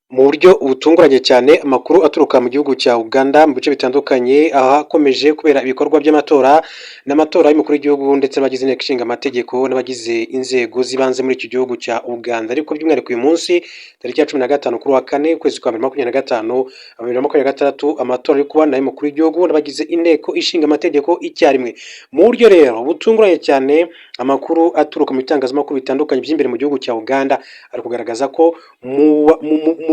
Mu buryo butunguranye cyane, amakuru aturuka mu gihugu cya Uganda mu bice bitandukanye ahakomeje kubera ibikorwa by'amatora, n'amatora y'umukuru w'igihugu ndetse n'abagize inteko ishinga amategeko n'abagize inzego z'ibanze muri iki gihugu cya Uganda. Ariko by'umwihariko uyu munsi tariki ya 15 kuri wa kane, ukwezi kwa mbere, 25, 2026, amatora ari kuba n'ay'umukuru w'igihugu n'abagize inteko ishinga amategeko icyarimwe. Mu buryo rero butunguranye cyane, amakuru aturuka mu bitangazamakuru bitandukanye by'imbere mu gihugu cya Uganda ari kugaragaza ko mu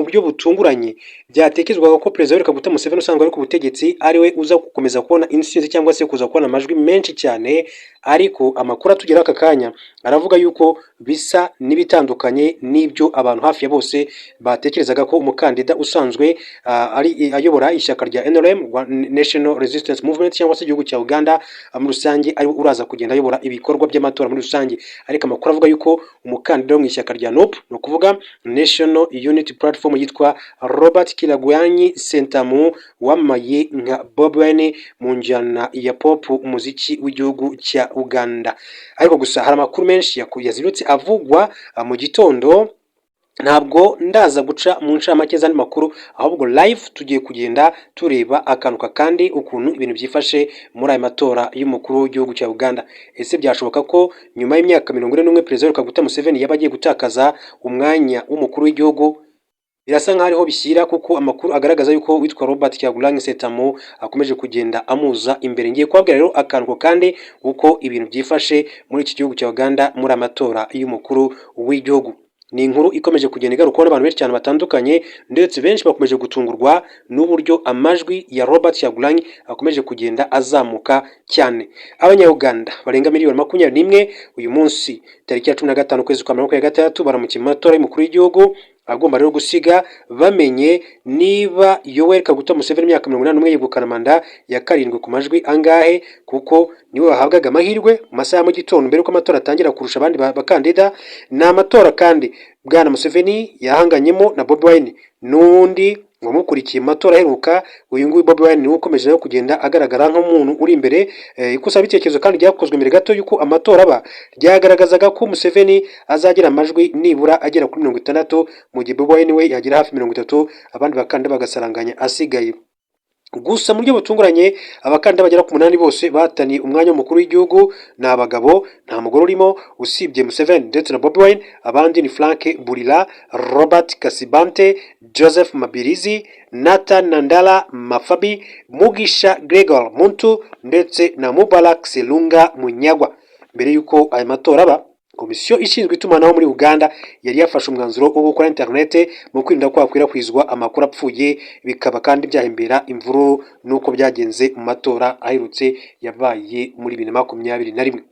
buryo butunguranye byatekerezwaga ko Perezida Yoweri Kaguta Museveni usanzwe ari ku butegetsi ari we uza gukomeza kubona intsinzi cyangwa se kuza kubona amajwi menshi cyane, ariko amakuru atugeraho aka kanya aravuga yuko bisa n'ibitandukanye n'ibyo abantu hafi ya bose batekerezaga, ko umukandida usanzwe ari ayobora ishyaka rya NRM, National Resistance Movement, cyangwa se igihugu cya Uganda muri rusange, ari uraza kugenda ayobora ibikorwa by'amatora muri rusange. Ariko amakuru avuga yuko umukandida wo mu ishyaka rya NUP, ni ukuvuga National Unity Platform, yitwa Robert Kyagulanyi Ssentamu, wamamaye nka Bobi Wine mu njyana ya pop, umuziki w'igihugu cya Uganda. Ariko gusa hari amakuru menshi yazindutse avugwa mu gitondo. Ntabwo ndaza guca mu ncamake z'andi makuru, ahubwo live tugiye kugenda tureba akantu kandi ukuntu ibintu byifashe muri aya matora y'umukuru w'igihugu cya Uganda. Ese byashoboka ko nyuma y'imyaka 41 Perezida Yoweri Kaguta Museveni yaba agiye gutakaza umwanya w'umukuru w'igihugu? Birasa nkaho ariho bishyira, kuko amakuru agaragaza yuko witwa Robert Kyagulanyi Ssentamu akomeje kugenda amuza imbere. Ngiye kubabwira rero akantu kandi uko ibintu byifashe muri iki gihugu cya Uganda muri amatora y'umukuru w'igihugu. Ni inkuru ikomeje kugenda igarukwaho n'abantu benshi cyane batandukanye, ndetse benshi bakomeje gutungurwa n'uburyo amajwi ya Robert Kyagulanyi akomeje kugenda azamuka cyane. Abanya-Uganda barenga miliyoni 21 uyu munsi tariki ya 15 ukwezi kwa 26 baramukiye mu matora y'umukuru w'igihugu, agomba rero gusiga bamenye niba Yoweri Kaguta Museveni, imyaka 81, yegukana manda ya karindwi ku majwi angahe, kuko niwe wahabwaga amahirwe mu masaha ya mu gitondo mbere yuko amatora atangira kurusha abandi bakandida. Ni amatora kandi Bwana Museveni yahanganyemo na Bobi Wine n'undi wamukurikiye mu matora aheruka. Uyu nguyu Bobi Wine niwe ukomeje rero kugenda agaragara nk'umuntu uri imbere. Ikusanyabitekerezo kandi ryakozwe mbere gato y'uko amatora aba ryagaragazaga ko Museveni azagira amajwi nibura agera kuri 60, mu gihe Bobi Wine we yagira hafi 30, abandi bakandida bagasaranganya asigaye. Gusa mu buryo butunguranye, abakandida bagera ku munani bose bahataniye umwanya w'umukuru w'igihugu ni abagabo, nta mugore urimo usibye Museveni ndetse na Bobi Wine. Abandi ni Frank Burira, Robert Kasibante, Joseph Mabirizi, Nathan Nandala Mafabi, Mugisha Gregor Muntu ndetse na Mubarak Selunga Munyagwa. Mbere y'uko aya matora aba, Komisiyo ishinzwe itumanaho muri Uganda yari yafashe umwanzuro wo gukora interinete mu kwirinda ko hakwirakwizwa amakuru apfuye, bikaba kandi byahembera imvururu, n'uko byagenze mu matora aherutse yabaye muri 2021.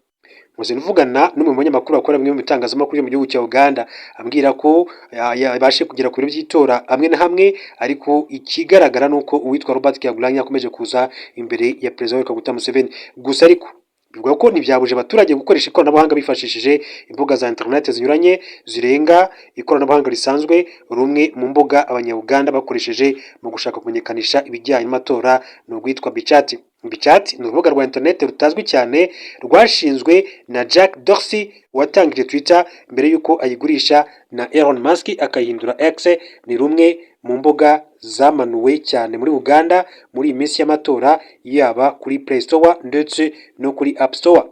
Muze mvugana n'umwe mu banyamakuru bakora bimwe mu bitangazamakuru byo mu gihugu cya Uganda, ambwira ko yabashe kugera ku biro by'itora hamwe na hamwe, ariko ikigaragara ni uko uwitwa Robert Kyagulanyi akomeje kuza imbere ya Perezida Yoweri Kaguta Museveni. Gusa ariko bivuga ko ntibyabuje abaturage gukoresha ikoranabuhanga bifashishije imbuga za interineti zinyuranye zirenga ikoranabuhanga risanzwe. Rumwe mu mbuga Abanya-Uganda bakoresheje mu gushaka kumenyekanisha ibijyanye n'amatora ni urwitwa Bitchat. Bitchat ni urubuga rwa interineti rutazwi cyane rwashinzwe na Jack Dorsey watangije Twitter mbere y'uko ayigurisha na Elon Musk akayihindura X. Ni rumwe mu mbuga zamanuwe cyane muri Uganda muri iyi minsi y'amatora, yaba kuri Play Store ndetse no kuri App Store.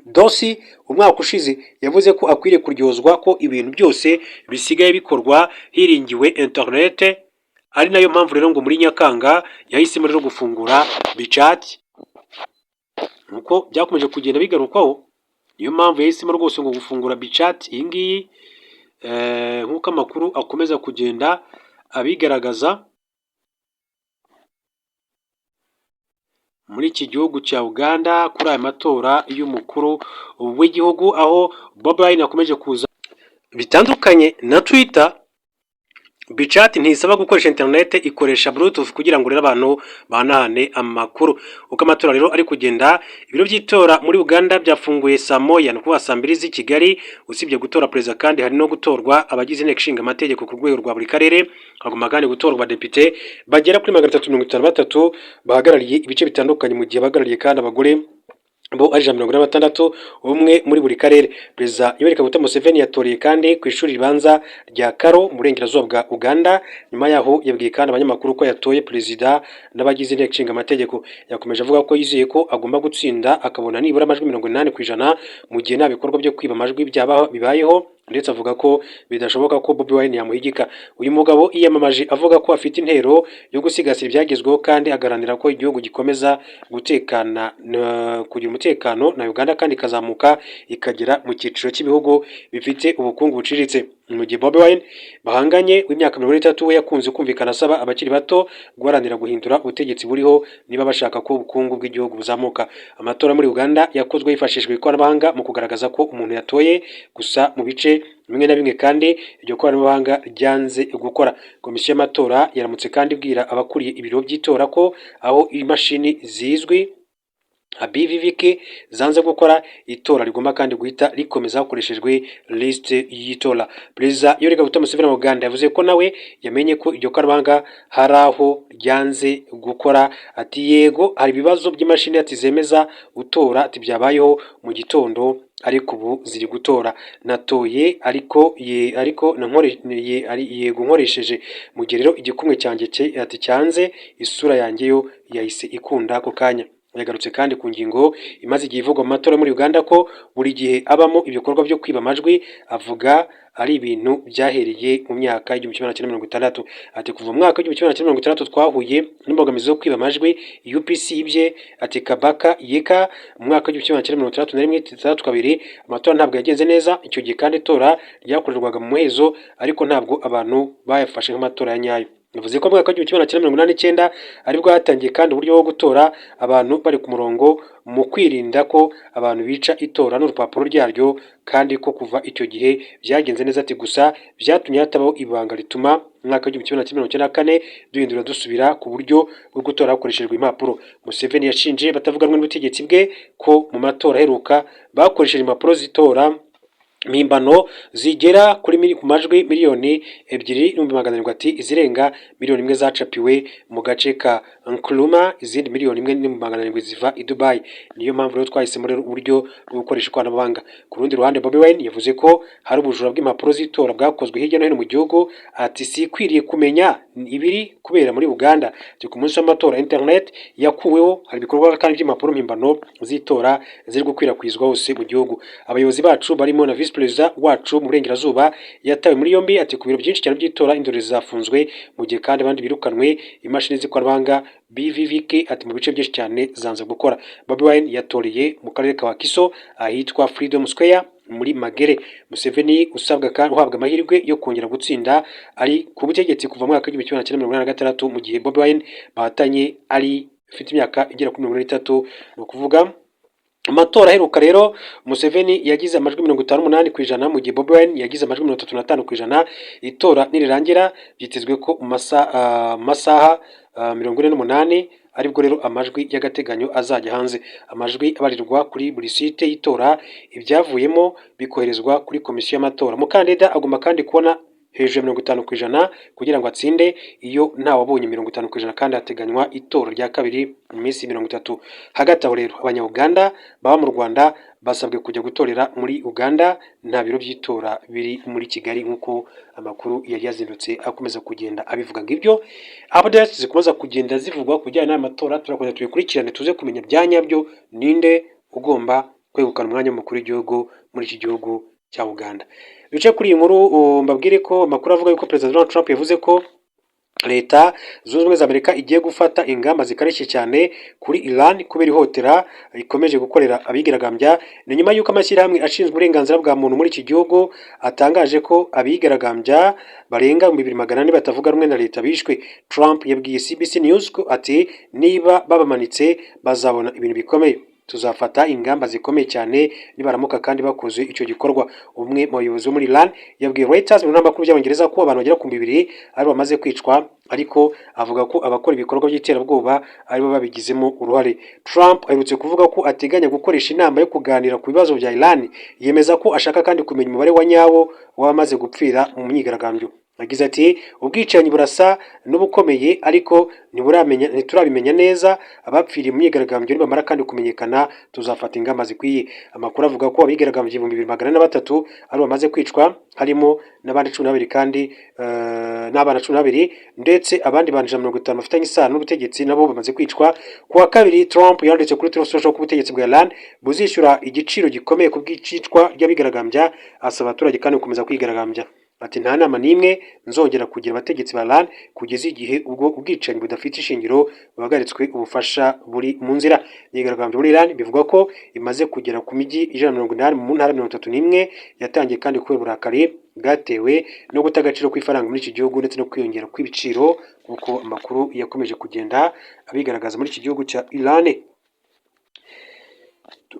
Dorsey umwaka ushize yavuze ko akwiriye kuryozwa ko ibintu byose bisigaye bikorwa hiringiwe interinete, ari nayo mpamvu rero ngo muri Nyakanga yahisemo rero gufungura Bitchat, nkuko byakomeje kugenda bigarukwaho. Niyo mpamvu yahisemo rwose ngo gufungura Bitchat iyi ngiyi, nk'uko amakuru akomeza kugenda abigaragaza muri iki gihugu cya Uganda kuri aya matora y'umukuru w'igihugu, aho Bobi Wine akomeje kuza. Bitandukanye na Twitter, Bitchat ntisaba gukoresha interinete, ikoresha Bluetooth kugira ngo rero abantu bahanahane amakuru. Uko amatora rero ari kugenda, ibiro by'itora muri Uganda byafunguye saa moya, ni ukuvuga saa mbiri z'i Kigali. Usibye gutora perezida kandi hari no gutorwa abagize inteko ishinga amategeko ku rwego rwa buri karere. Hagomba kandi gutorwa abadepite bagera kuri 353 bahagarariye ibice bitandukanye, mu gihe bahagarariye kandi abagore Bo ari 146, umwe muri buri karere. Perezida Yoweri Kaguta Museveni yatoreye kandi ku ishuri ribanza rya Karo mu burengerazuba bwa Uganda. Nyuma yaho yabwiye kandi abanyamakuru ko yatoye perezida n'abagize inteko ishinga amategeko. Yakomeje avuga ko yizeye ko agomba gutsinda, akabona nibura amajwi 80%, mu gihe nta bikorwa byo kwiba amajwi byaba bibayeho, ndetse avuga ko bidashoboka ko Bobi Wine yamuhigika. Uyu mugabo yiyamamaje avuga ko afite intero yo gusigasira ibyagezweho, kandi agaharanira ko igihugu gikomeza gutekana, kugira umutekano na Uganda kandi ikazamuka ikagera mu cyiciro cy'ibihugu bifite ubukungu buciriritse. Mu gihe Bobi Wine bahanganye w'imyaka 30 we yakunze kumvikana asaba abakiri bato guharanira guhindura ubutegetsi buriho niba bashaka ko ubukungu bw'igihugu buzamuka. Amatora muri Uganda yakozwe hifashishijwe ikoranabuhanga mu kugaragaza ko umuntu yatoye, gusa mu bice bimwe na bimwe kandi iryo koranabuhanga ryanze gukora. Komisiyo y'amatora yaramutse kandi ibwira abakuriye ibiro by'itora ko aho imashini zizwi nka BVVK zanze gukora, itora rigomba kandi guhita rikomeza hakoreshejwe liste y'itora. Perezida Yoweri Kaguta Museveni wa Uganda yavuze ko nawe yamenye ko iryo koranabuhanga hari aho ryanze gukora. Ati: "Yego, hari ibibazo by'imashini," ati, "zemeza gutora," ati, "byabayeho mu gitondo, ariko ubu ziri gutora. Natoye ariko ye ariko ye yego nkoresheje." Mu gihe rero igikumwe cyanjye ati cyanze, isura yanjye yo yahise ikunda ako kanya. Yagarutse kandi ku ngingo imaze igihe ivugwa mu matora muri Uganda, ko buri gihe abamo ibikorwa byo kwiba amajwi, avuga ari ibintu byahereye mu myaka y'1960. Ati: "Kuva mu mwaka w'1960 twahuye n'imbogamizi zo kwiba amajwi. UPC ibye," ati, "Kabaka Yeka mu mwaka w'1961, 62, amatora ntabwo yagenze neza. Icyo gihe kandi itora ryakorerwaga mu muhezo, ariko ntabwo abantu bayafashe nk'amatora ya nyayo." Bivuze ko mu mwaka w'1989 aribwo hatangiye kandi uburyo bwo gutora abantu bari ku murongo, mu kwirinda ko abantu bica itora n'urupapuro ryaryo, kandi ko kuva icyo gihe byagenze neza. Ati: "Gusa byatumye hatabaho ibanga rituma mu mwaka w'1994 duhindura, dusubira ku buryo bwo gutora hakoreshejwe impapuro." Museveni yashinje batavuga rumwe n'ubutegetsi bwe ko mu matora aheruka bakoresheje impapuro z'itora mpimbano zigera kuri ku majwi 2,700,000. Ati: "Izirenga miliyoni 1 zacapiwe mu gace ka Nkrumah, izindi 1,700,000 ziva i Dubai. Niyo mpamvu rero twahisemo rero uburyo bwo gukoresha ikoranabuhanga." Ku rundi ruhande, Bobi Wine yavuze ko hari ubujura bw'impapuro z'itora bwakozwe hirya no hino mu gihugu. Ati: "Sikwiriye kumenya ibiri kubera muri Uganda." Ati: "Ku munsi w'amatora internet yakuweho. Hari ibikorwa kandi by'impapuro mpimbano z'itora ziri gukwirakwizwa hose mu gihugu. Abayobozi bacu barimo na visi perezida wacu mu burengerazuba yatawe muri yombi." Ati: "Ku biro byinshi cyane by'itora indorerezi zafunzwe, mu gihe kandi abandi birukanwe. Imashini z'ikoranabuhanga BVVK," ati, "mu bice byinshi cyane zanze gukora." Bobi Wine yatoreye mu karere ka Wakiso ahitwa Freedom Square muri Magere. Museveni usabwa kandi uhabwa amahirwe yo kongera gutsinda, ari ku butegetsi kuva mu mwaka w'1986, mu gihe Bobi Wine bahatanye ari ufite imyaka igera kuri 43. Ni ukuvuga amatora aheruka rero Museveni yagize amajwi 58%, mu gihe Bobi Wine yagize amajwi 35%. Itora nirirangira byitezwe ko mu masaha 48 aribwo rero amajwi y'agateganyo azajya hanze. Amajwi abarirwa kuri buri site y'itora, ibyavuyemo bikoherezwa kuri komisiyo y'amatora. Umukandida agomba kandi kubona hejuru ya 50% kugira ngo atsinde. Iyo ntawabonye 50% kandi hateganywa itora rya kabiri mu minsi 30. Hagati aho rero Abanya-Uganda baba mu Rwanda basabwe kujya gutorera muri Uganda, nta biro by'itora biri muri Kigali, nk'uko amakuru yari yazindutse akomeza kugenda abivuga. Ngibyo updates zikomeza kugenda zivugwa ku bijyanye n'aya matora. Turakomeza tubikurikirane, tuze kumenya bya nyabyo ninde ugomba kwegukana umwanya w'umukuru w'igihugu muri iki gihugu cya Uganda. Duce kuri iyi nkuru, mbabwire ko amakuru avuga yuko Perezida Donald Trump yavuze ko Leta Zunze Ubumwe za Amerika igiye gufata ingamba zikarishye cyane kuri Iran kubera ihohotera ikomeje gukorera abigaragambya. Ni nyuma y'uko amashyirahamwe ashinzwe uburenganzira bwa muntu muri iki gihugu atangaje ko abigaragambya barenga 2400 batavuga rumwe na leta bishwe. Trump yabwiye CBS News ko, ati: "Niba babamanitse bazabona ibintu bikomeye. Tuzafata ingamba zikomeye cyane nibaramuka kandi bakoze icyo gikorwa." Umwe mu bayobozi bo muri Iran yabwiye Reuters mu makuru by'Abongereza ko abantu bagera ku 2000 ari bamaze kwicwa, ariko avuga ko abakora ibikorwa by'iterabwoba aribo babigizemo uruhare. Trump aherutse kuvuga ko ateganya gukoresha inama yo kuganira ku bibazo bya Iran, yemeza ko ashaka kandi kumenya umubare wa nyawo w'abamaze gupfira mu myigaragambyo. Yagize ati: "Ubwicanyi burasa n'ubukomeye, ariko ntiburamenya, ntiturabimenya neza. Abapfiriye mu myigaragambyo nibamara kandi kumenyekana, tuzafata ingamba zikwiye." Amakuru avuga ko abigaragambye 2403 ari bamaze kwicwa, harimo n'abandi 12 kandi n'abana 12, ndetse abandi bantu 150 bafitanye isano n'ubutegetsi nabo bamaze kwicwa. Ku wa kabiri, Trump yanditse kuri Truth Social ko ubutegetsi bwa Iran buzishyura igiciro gikomeye ku bw'icicwa ry'abigaragambya, asaba abaturage kandi gukomeza kwigaragambya. Ati: "Nta nama n'imwe nzongera kugira abategetsi ba Iran kugeza igihe ubwo ubwicanyi budafite ishingiro buhagaritswe. Ubufasha buri mu nzira." Imyigaragambyo muri Iran bivugwa ko imaze kugera ku mijyi 180 mu ntara 31. Yatangiye kandi kubera uburakari bwatewe no guta agaciro kw'ifaranga muri iki gihugu ndetse no kwiyongera kw'ibiciro, nk'uko amakuru yakomeje kugenda abigaragaza muri iki gihugu cya Iran.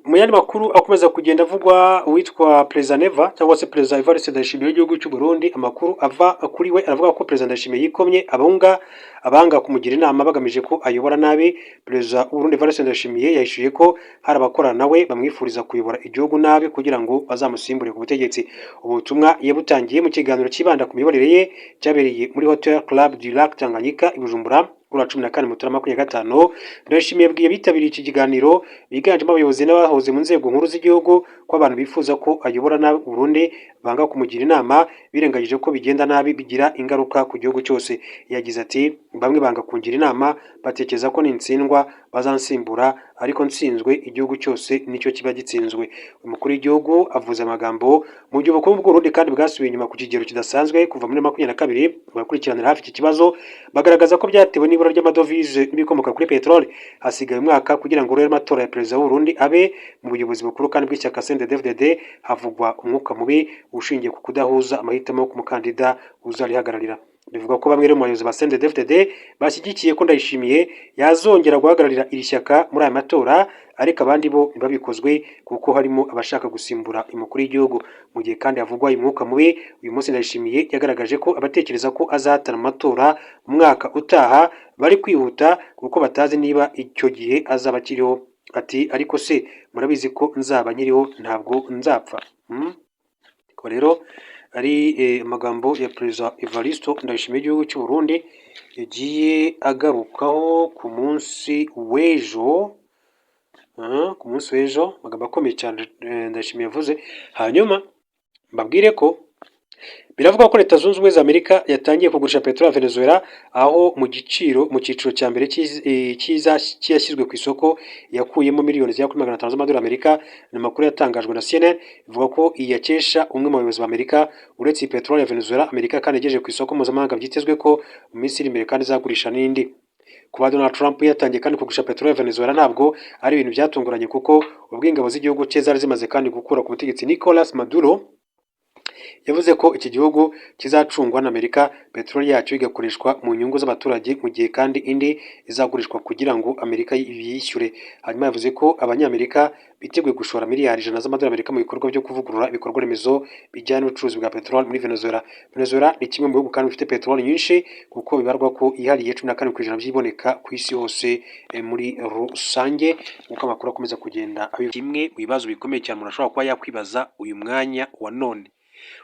Mu yandi makuru akomeza kugenda avugwa, uwitwa Perezida Neva cyangwa se Perezida Evariste Ndayishimiye w'igihugu cy'u Burundi, amakuru ava kuri we aravuga ko Perezida Ndayishimiye yikomye abunga abanga kumugira inama bagamije ko ayobora nabi. Perezida w'u Burundi Evariste Ndayishimiye yahishuye ko hari abakorana nawe bamwifuriza kuyobora igihugu nabi kugira ngo bazamusimbure ku butegetsi. Ubutumwa yabutangiye mu kiganiro cyibanda ku miyoborere ye cyabereye muri Hotel Club du Lac Tanganyika i Bujumbura kuri wa 14 Mutarama 25. Ndayishimiye yabwiye abitabiriye iki kiganiro biganjemo abayobozi n'abahoze mu nzego nkuru z'igihugu ko abantu bifuza ko ayobora nabi Burundi banga kumugira inama, birengagije ko bigenda nabi bigira ingaruka ku gihugu cyose. Yagize ati: "Bamwe banga kungira inama, batekereza ko nintsindwa bazansimbura, ariko nsinzwe igihugu cyose nicyo kiba gitsinzwe." Umukuru w'igihugu avuze amagambo mu gihe ubukungu bw'Uburundi kandi bwasubiye inyuma ku kigero kidasanzwe kuva muri 22. Abakurikiranira hafi iki kibazo bagaragaza ko byatewe n'ibura ry'amadovize n'ibikomoka kuri peteroli. Hasigaye umwaka kugira ngo rero amatora ya perezida w'u Burundi abe. Mu buyobozi bukuru kandi bw'ishyaka CNDD-FDD havugwa umwuka mubi ushingiye ku kudahuza amahitamo ku mukandida uzarihagararira. Bivuga ko bamwe mu bayobozi ba CNDD-FDD bashyigikiye ko Ndayishimiye yazongera guhagararira iri shyaka muri aya matora, ariko abandi bo ntibabikozwe kuko harimo abashaka gusimbura umukuru w'igihugu. Mu gihe kandi havugwa umwuka mubi, uyu munsi Ndayishimiye yagaragaje ko abatekereza ko azahatana mu matora mu mwaka utaha bari kwihuta, kuko batazi niba icyo gihe azaba akiriho. Ati: "Ariko se murabizi ko nzaba nkiriho? Ntabwo nzapfa." Rero ari amagambo ya Perezida Evaristo Ndayishimiye w'igihugu cy'u Burundi yagiye agarukaho ku munsi w'ejo, ku munsi w'ejo, amagambo akomeye cyane Ndayishimiye yavuze. Hanyuma mbabwire ko biravugwa ko Leta Zunze Ubumwe za Amerika yatangiye kugurisha peteroli ya Venezuela, aho mu giciro mu cyiciro cya mbere cy'iyashyizwe ku isoko yakuyemo miliyoni zigera kuri 500 z'amadolari Amerika. Ni amakuru yatangajwe na CNN, ivuga ko iyakesha umwe mu bayobozi ba Amerika. Uretse iyi peteroli ya Venezuela, Amerika kandi igejeje ku isoko mpuzamahanga, byitezwe ko mu minsi iri imbere kandi izagurisha n'indi. Kuba Donald Trump yatangiye kandi kugurisha peteroli ya Venezuela ntabwo ari ibintu byatunguranye, kuko ubwo ingabo z'igihugu cye zari zimaze kandi gukura ku butegetsi Nicolas Maduro, yavuze ko iki gihugu kizacungwa na Amerika, peteroli yacyo igakoreshwa mu nyungu z'abaturage, mu gihe kandi indi izagurishwa kugira ngo Amerika yishyure. Hanyuma yavuze ko Abanyamerika biteguye gushora miliyari 100 z'amadolari Amerika mu bikorwa byo kuvugurura ibikorwa remezo bijyanye n'ubucuruzi bwa peteroli muri Venezuela. Venezuela ni kimwe mu bihugu kandi bifite peteroli nyinshi, kuko bibarwa ko yihariye 14% by'iboneka ku isi hose muri rusange, nk'uko amakuru akomeza kugenda. Kimwe mu bibazo bikomeye cyane umuntu ashobora kuba yakwibaza uyu mwanya wa none: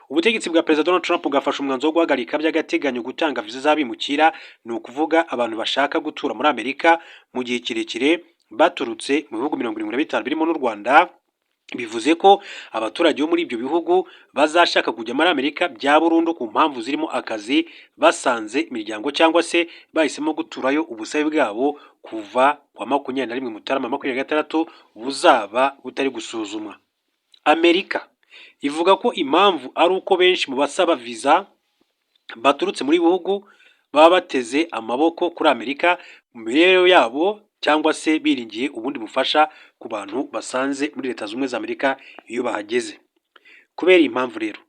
ubutegetsi bwa Perezida Donald Trump bwafashe umwanzuro wo guhagarika by'agateganyo gutanga viza z'abimukira, ni ukuvuga abantu bashaka gutura muri Amerika mu gihe kirekire baturutse mu bihugu 75 birimo n'u Rwanda. Bivuze ko abaturage bo muri ibyo bihugu bazashaka kujya muri Amerika bya burundu ku mpamvu zirimo akazi, basanze imiryango cyangwa se bahisemo guturayo, ubusabe bwabo kuva ku wa 21 Mutarama 26 buzaba butari gusuzumwa. Amerika ivuga ko impamvu ari uko benshi mu basaba viza baturutse muri bihugu baba bateze amaboko kuri Amerika mu mibereho yabo, cyangwa se biringiye ubundi bufasha ku bantu basanze muri Leta Zunze Ubumwe za Amerika iyo bahageze. Kubera iyi mpamvu rero,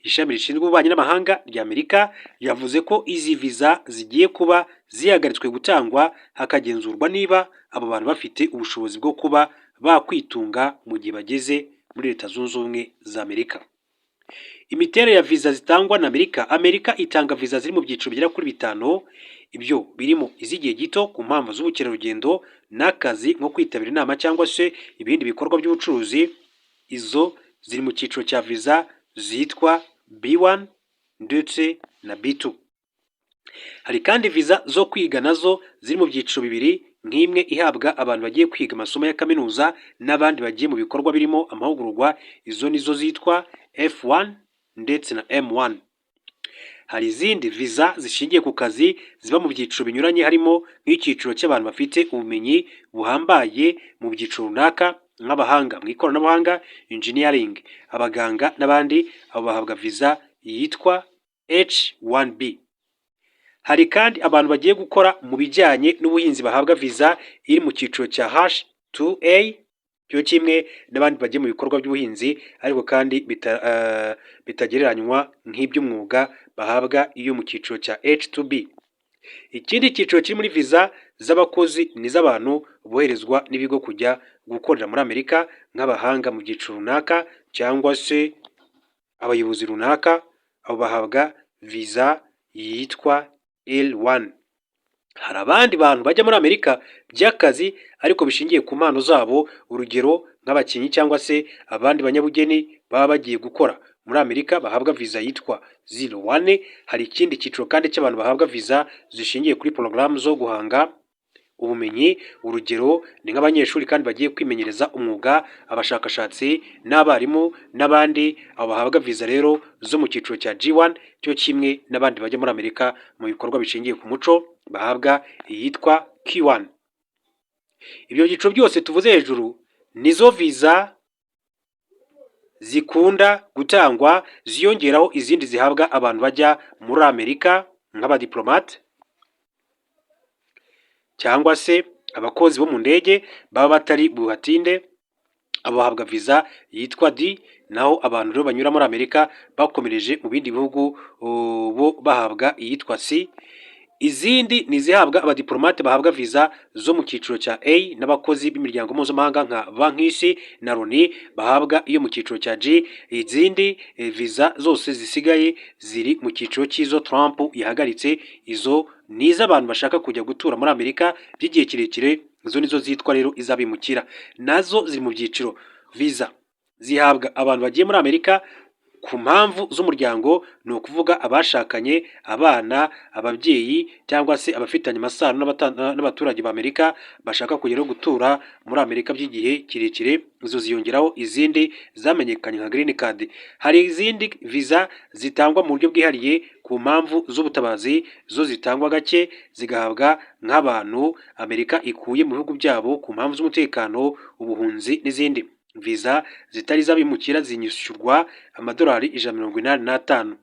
ishami rishinzwe ububanyi n'amahanga rya Amerika ryavuze ko izi viza zigiye kuba zihagaritswe gutangwa, hakagenzurwa niba abo bantu bafite ubushobozi bwo kuba bakwitunga mu gihe bageze muri Leta Zunze Ubumwe za Amerika. Imiterere ya viza zitangwa na Amerika: Amerika itanga viza ziri mu byiciro bigera kuri bitanu. Ibyo birimo iz'igihe gito ku mpamvu z'ubukerarugendo n'akazi, nko kwitabira inama cyangwa se ibindi bikorwa by'ubucuruzi. Izo ziri mu cyiciro cya viza zitwa B1 ndetse na B2. Hari kandi viza zo kwiga, nazo ziri mu byiciro bibiri, nk'imwe ihabwa abantu bagiye kwiga amasomo ya kaminuza n'abandi bagiye mu bikorwa birimo amahugurwa. Izo nizo zitwa F1 ndetse na M1. Hari izindi viza zishingiye ku kazi ziba mu byiciro binyuranye, harimo nk'icyiciro cy'abantu bafite ubumenyi buhambaye mu byiciro runaka, nk'abahanga mu ikoranabuhanga, engineering, abaganga n'abandi. Abo bahabwa viza yitwa H1B. Hari kandi abantu bagiye gukora mu bijyanye n'ubuhinzi bahabwa viza iri mu cyiciro cya H2A, cyo kimwe n'abandi bagiye mu bikorwa by'ubuhinzi ariko kandi bitagereranywa nk'iby'umwuga, bahabwa iyo mu cyiciro cya H2B. Ikindi cyiciro kiri muri viza z'abakozi ni iz'abantu boherezwa n'ibigo kujya gukorera muri Amerika, nk'abahanga mu byiciro runaka cyangwa se abayobozi runaka. Abo bahabwa viza yitwa L1. Hari abandi bantu bajya muri Amerika by'akazi ariko bishingiye ku mpano zabo, urugero nk'abakinnyi cyangwa se abandi banyabugeni baba bagiye gukora muri Amerika, bahabwa viza yitwa 01. Hari ikindi cyiciro kandi cy'abantu bahabwa viza zishingiye kuri porogaramu zo guhanga ubumenyi, urugero ni nk'abanyeshuri kandi bagiye kwimenyereza umwuga, abashakashatsi n'abarimu n'abandi. Abo bahabwa viza rero zo mu cyiciro cya G1, cyo kimwe n'abandi bajya muri Amerika mu bikorwa bishingiye ku muco bahabwa iyitwa Q1. Ibyo byiciro byose tuvuze hejuru nizo viza zikunda gutangwa, ziyongeraho izindi zihabwa abantu bajya muri Amerika nk'abadiplomate cyangwa se abakozi bo mu ndege baba batari buhatinde. Abo bahabwa viza yitwa D, naho abantu rero banyura muri Amerika bakomereje mu bindi bihugu bo bahabwa iyitwa C. Izindi ni izihabwa abadiplomate bahabwa viza zo mu cyiciro cya A, n'abakozi b'imiryango mpuzamahanga nka Banki y'Isi na Loni bahabwa iyo mu cyiciro cya G. Izindi viza zose zisigaye ziri mu cyiciro cy'izo Trump yahagaritse. Izo ni iz'abantu bashaka kujya gutura muri Amerika by'igihe kirekire. Izo nizo zitwa rero iz'abimukira, nazo ziri mu byiciro. Viza zihabwa abantu bagiye muri Amerika ku mpamvu z'umuryango, ni ukuvuga abashakanye, abana, ababyeyi cyangwa se abafitanye amasano n'abaturage ba Amerika bashaka kugera gutura muri Amerika by'igihe kirekire. Izo ziyongeraho izindi zamenyekanye nka green card. Hari izindi viza zitangwa mu buryo bwihariye ku mpamvu z'ubutabazi, zo zitangwa gake, zigahabwa nk'abantu Amerika ikuye mu bihugu byabo ku mpamvu z'umutekano, ubuhunzi n'izindi. Viza zitari iz'abimukira zinishyurwa amadolari 185.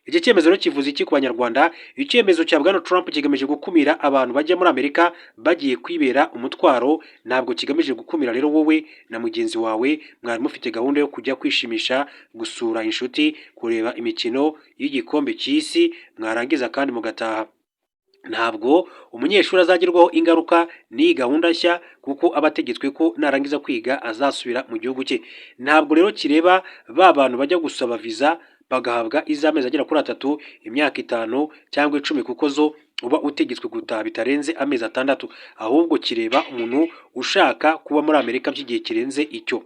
Iki cyemezo rero kivuze iki ku Banyarwanda? Icyemezo cya Bwana Trump kigamije gukumira abantu bajya muri Amerika bagiye kwibera umutwaro. Ntabwo kigamije gukumira rero wowe na mugenzi wawe mwari mufite gahunda yo kujya kwishimisha, gusura inshuti, kureba imikino y'igikombe cy'isi, mwarangiza kandi mugataha. Ntabwo umunyeshuri azagerwaho ingaruka n'iyi gahunda nshya, kuko aba ategetswe ko narangiza kwiga azasubira mu gihugu cye. Ntabwo rero kireba ba bantu bajya gusaba viza bagahabwa iz'amezi agera kuri 3, imyaka 5 cyangwa 10, kuko zo uba utegetswe gutaha bitarenze amezi 6. Ahubwo kireba umuntu ushaka kuba muri Amerika by'igihe kirenze icyo.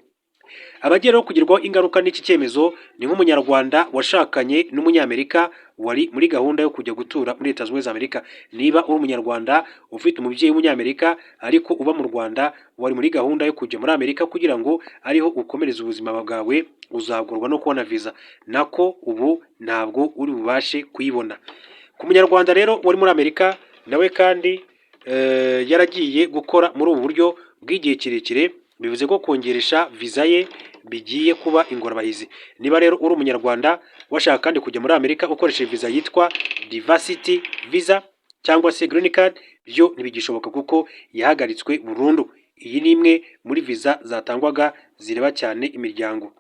Abagiye rero kugerwaho ingaruka n'iki cyemezo ni nk'Umunyarwanda washakanye n'Umunyamerika wari muri gahunda yo kujya gutura muri Leta Zunze Ubumwe za Amerika. Niba uri Umunyarwanda ufite umubyeyi w'Umunyamerika ariko uba mu Rwanda, wari muri gahunda yo kujya muri Amerika kugira ngo ariho ukomereze ubuzima bwawe, uzagorwa no kubona viza, nako ubu ntabwo uri bubashe kuyibona. Ku Munyarwanda rero wari muri Amerika nawe kandi yaragiye gukora muri ubu buryo bw'igihe kirekire, bivuze ko kongeresha viza ye bigiye kuba ingorabahizi. Niba rero uri Umunyarwanda washaka kandi kujya muri Amerika ukoresheje viza yitwa diversity visa cyangwa se green card, byo ntibigishoboka kuko yahagaritswe burundu. Iyi ni imwe muri viza zatangwaga zireba cyane imiryango.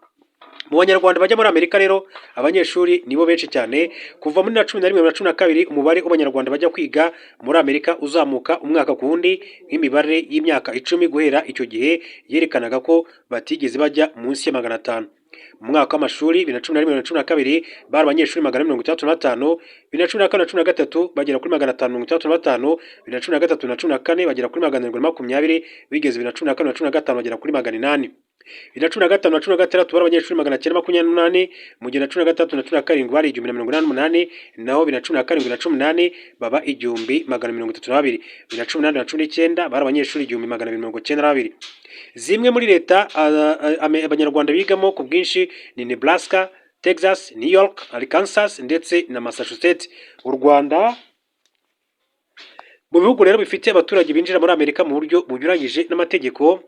Mu Banyarwanda bajya muri Amerika rero, abanyeshuri nibo benshi cyane. Kuva muri 2011 na 12, umubare w'Abanyarwanda bajya kwiga muri Amerika uzamuka umwaka ku wundi, nk'imibare y'imyaka 10 guhera icyo gihe yerekanaga ko batigeze bajya munsi ya 500. Mu mwaka w'amashuri 2011 na 12 bari abanyeshuri 465, 2014 na 13 bagera kuri 565, 2013 na 14 bagera kuri 720, bigeze 2014 na 15 bagera kuri 800. 2015 na 16 bari abanyeshuri 928, mu gihe na 16 na 17 bari 1088, naho 2017 na 18 baba 1132. 2018 na 19 bari abanyeshuri 1292. Zimwe muri leta Abanyarwanda bigamo ku bwinshi ni Nebraska, Texas, New York, Arkansas ndetse na Massachusetts. U Rwanda mu bihugu rero bifite abaturage binjira muri Amerika mu buryo bunyuranyije n'amategeko.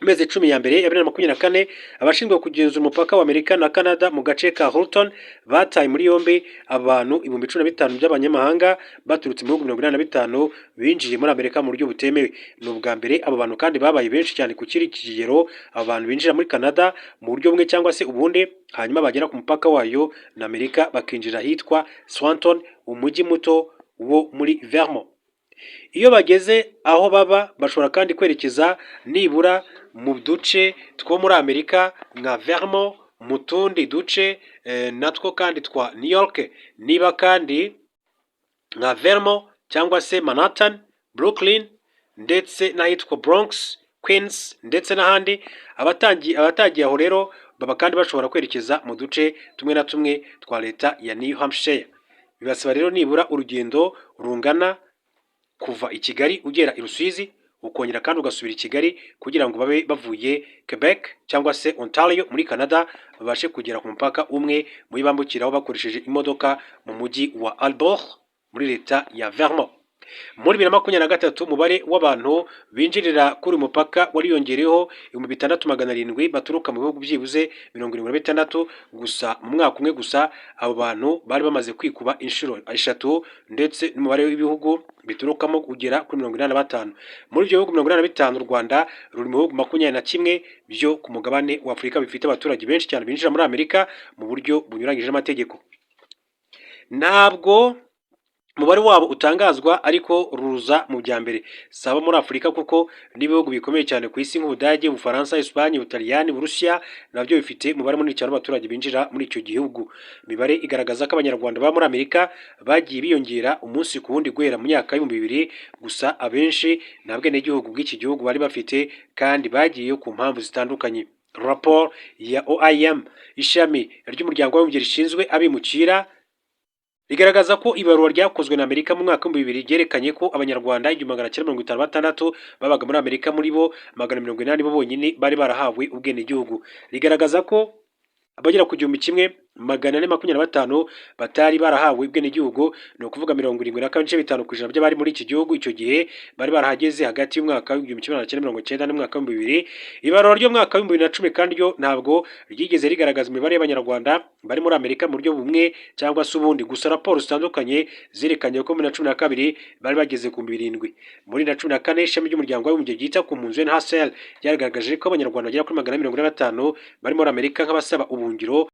Mezi 10 ya mbere ya 2024, abashinzwe kugenzura umupaka wa Amerika na Canada mu gace ka Houlton bataye muri yombi abantu 15,000 by'abanyamahanga baturutse mu bihugu 85 binjiye muri Amerika mu buryo butemewe. Ni ubwa mbere abo bantu kandi babaye benshi cyane ku kiri kigero. Abo bantu binjira muri Canada mu buryo bumwe cyangwa se ubundi, hanyuma bagera ku mupaka wayo na Amerika bakinjira ahitwa Swanton, umujyi muto wo muri Vermont. Iyo bageze aho baba, bashobora kandi kwerekeza nibura mu duce two muri Amerika nka Vermont, mu tundi duce natwo kandi twa New York, niba kandi nka Vermont cyangwa se Manhattan, Brooklyn ndetse n'ahitwa Bronx, Queens ndetse n'ahandi. Abatagiye aho rero baba kandi bashobora kwerekeza mu duce tumwe na tumwe twa leta ya New Hampshire. Bibasaba rero nibura urugendo rungana kuva i Kigali ugera i Rusizi, ukongera kandi ugasubira i Kigali, kugira ngo babe bavuye Quebec cyangwa se Ontario muri Canada babashe kugera ku mupaka umwe muri bambukiraho bakoresheje imodoka mu mujyi wa Albor muri leta ya Vermont. Muri 2023 umubare w'abantu binjirira kuri uyu mupaka wariyongereyeho 6700 baturuka mu bihugu byibuze 76 gusa. Mu mwaka umwe gusa abo bantu bari bamaze kwikuba inshuro eshatu, ndetse n'umubare w'ibihugu biturukamo ugera kuri 85. Muri ibyo bihugu 85, u Rwanda ruri mu bihugu 21 byo ku mugabane wa Afurika bifite abaturage benshi cyane binjira muri Amerika mu buryo bunyuranyije n'amategeko. Ntabwo umubare wabo utangazwa, ariko ruza mu bya mbere. Si abo muri Afurika kuko n'ibihugu bikomeye cyane ku isi nk'Ubudage, Ubufaransa, Esipanye, Ubutaliyani, Uburusiya nabyo bifite umubare munini cyane w'abaturage binjira muri icyo gihugu. Imibare igaragaza ko Abanyarwanda baba muri Amerika bagiye biyongera umunsi ku wundi guhera mu myaka y'2000, gusa abenshi nta bwenegihugu bw'iki gihugu bari bafite kandi bagiyeyo ku mpamvu zitandukanye. Raporo ya OIM, ishami ry'Umuryango w'Abibumbye rishinzwe abimukira, rigaragaza ko ibarura ryakozwe na Amerika mu mwaka w'2000 ryerekanye ko Abanyarwanda 1956 babaga muri Amerika, muri bo 180 bo bonyine bari barahawe ubwenegihugu. Rigaragaza ko abagera ku 1425 batari barahawe ubwenegihugu, ni ukuvuga 72.5% by'abari muri iki gihugu icyo gihe bari barahageze hagati y'umwaka w'1990 n'umwaka w'2000. Ibarura ry'umwaka w'2010 kandi ryo ntabwo ryigeze rigaragaza imibare y'Abanyarwanda bari muri Amerika mu buryo bumwe cyangwa se ubundi, gusa raporo zitandukanye zerekanye ko muri 2012 bari bageze ku 7,000. Muri 2014 ishami ry'Umuryango w'Abibumbye ryita ku mpunzi, UNHCR, ryagaragaje ko Abanyarwanda bagera kuri 445 bari muri Amerika nk'abasaba ubuhungiro.